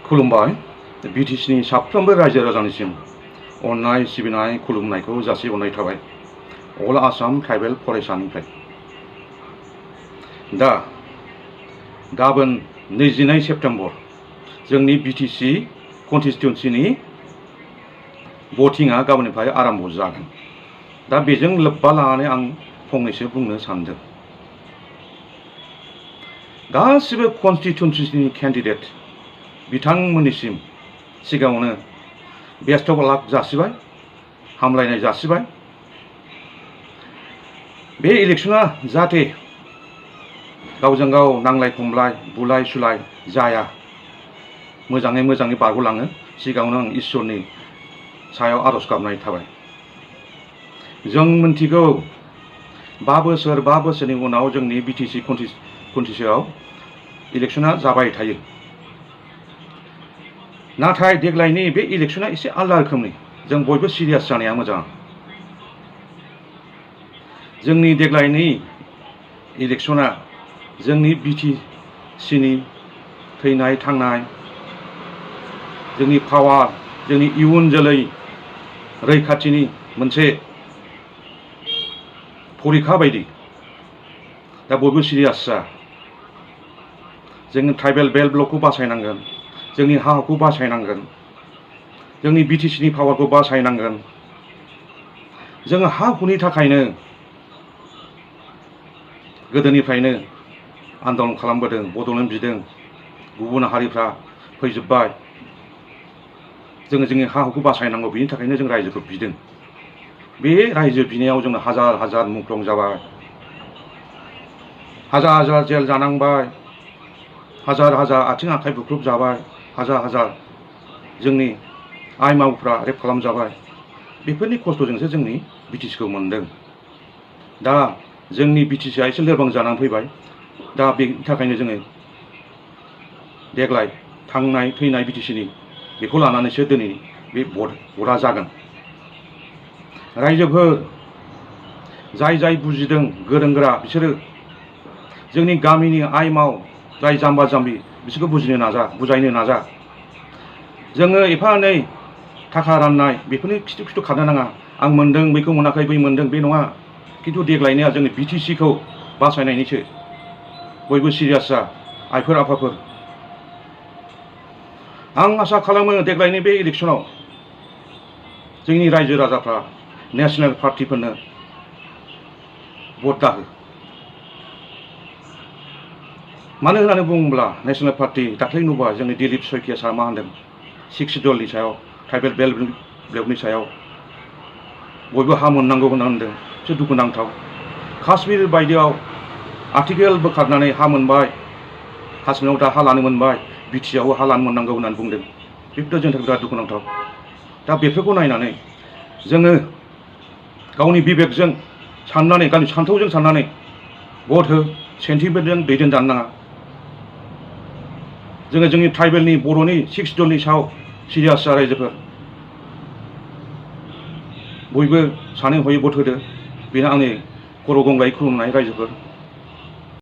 खुलुमबाय बिटिसिनि साफ्रोमबो रायजो राजानिसिम अननाय सिबिनाय खुलुमनायखौ जासिहरनाय थाबाय अल आसाम ट्राइबेल फरायसानिफ्राय। गाबोन 22 सेप्तेम्बर जोंनि बिटिसि कन्स्टिटिउन्सिनि भटिंआ गाबोननिफ्राय आरम्भ जागोन। दा बेजों लोब्बा लानानै आं फंनैसो बुंनो सानदों। गासिबो कन्स्टिटिउन्सिनि केन्डिडेट बिथांमोननिसिम सिगाङावनो बेस्ट अफ लाक जासिबाय, हामलायनाय जासिबाय। बे इलेक्शना जाहाथे गावजों गाव नांलाय खमलाय बुलाय सुलाय जाया, मोजाङै बारग'लाङो, सिगाङावनो आं इसोरनि सायाव आरज गाबनाय थाबाय। जों मिन्थिगौ 5 बोसोरनि उनाव जोंनि बिटिसि कन्स्टिटिउन्सियाव इलेक्शना जाबाय थायो। नाथाय देग्लायनि बे इलेक्शना एसे आलादा रोखोमनि, जों बयबो सिरियास जानाया मोजां। जोंनि देग्लायनि इलेक्शना जोंनि बिटिसिनि थैनाय थांनाय, जोंनि पावार, जोंनि इयुन जोलै रैखाथिनि मोनसे फरिखा बायदि। दा बयबो सिरियास जा। जोंनि ट्राइबेल बेल्ट ब्लकखौ बासायनांगोन, जोंनि हा हुखौ बासायनांगोन, जोंनि बिटिसिनि पावारखौ बासायनांगोन। जों हा हुनि थाखायनो गोदोनिफ्रायनो आन्दलन खालामबोदों, बड'लेण्ड बिदों, गुबुन हारिफ्रा फैजोब्बाय। जोंनि हा हुखौ बासायनांगौ, बिनि थाखायनो जों रायजोखौ बिदों। बे रायजो बिनायाव जोंनो हाजार मुंख्लं जाबाय, हाजार जेल जानांबाय, हाजार आथिं आखाइ बुख्रुब जाबाय, हाजार जोंनि आइ मावफ्रा रेप खालामजाबाय। बेफोरनि खस्थ'जोंसो जोंनि बिटिसिखौ मोनदों। दा जोंनि बिटिसिआ एसे लोरबां जानानै फैबाय। दा बेनि थाखायनो जोङो देग्लाय थांनाय थैनाय बिटिसिनि बेखौ लानानैसो दिनै बे भटआ जागोन। रायजोफोर जाय बुजिदों गोरों गोरा, बिसोरो जोंनि गामिनि आइ माव जाय जाम्बा जाम्बि बिसोरखौ बुजायनो नाजा। जोङो एफा एनै थाखा राननाय बेफोरनि खिथु खारनो नाङा। आं मोन्दों, बैखौ मोनाखै, बै मोन्दों, बे नङा। खिन्थु देग्लायनिया जोंनि बिटिसिखौ बासायनायनिसो। बयबो सिरियास जा, आइफोर आफाफोर। आं आसा खालामो देग्लायनि बे इलेक्शनाव जोंनि रायजो राजाफ्रा नेशनेल पार्टिफोरनो भट दाहो। मानो होननानै बुङोब्ला नेशनेल पार्टि दाख्लै नुबाय जोंनि दिलीप शइकिया सारा मा होनदों, 6 सिडुलनि सायाव, ट्राइबेल बेल्ट ब्लकनि सायाव बयबो हा मोननांगौ होनना होनदों। एसे दुखुनांथाव। काश्मीर बायदियाव आर्टिकेल बोखारनानै हा मोनबाय, काश्मीराव दा हा लानो मोनबाय, बिटिसिआवबो हा लानो मोननांगौ होननानै बुंदों। बेफोरथ' जोंनि थाखाय बिराद दुखुनांथाव। दा बेफोरखौ नायनानै जोङो गावनि बिबेकजों साननानै, गावनि सान्थौजों साननानै भट हो। सेन्टिमेन्टजों दैदेनजानो नाङा। जोङो जोंनि ट्राइबेलनि बर'नि 6 सिडुलनि सायाव सिरियास जा रायजोफोर। बयबो सानै हयै भट होदो। बेनो आंनि खर' गंग्लायै खुलुमनाय रायजोफोर।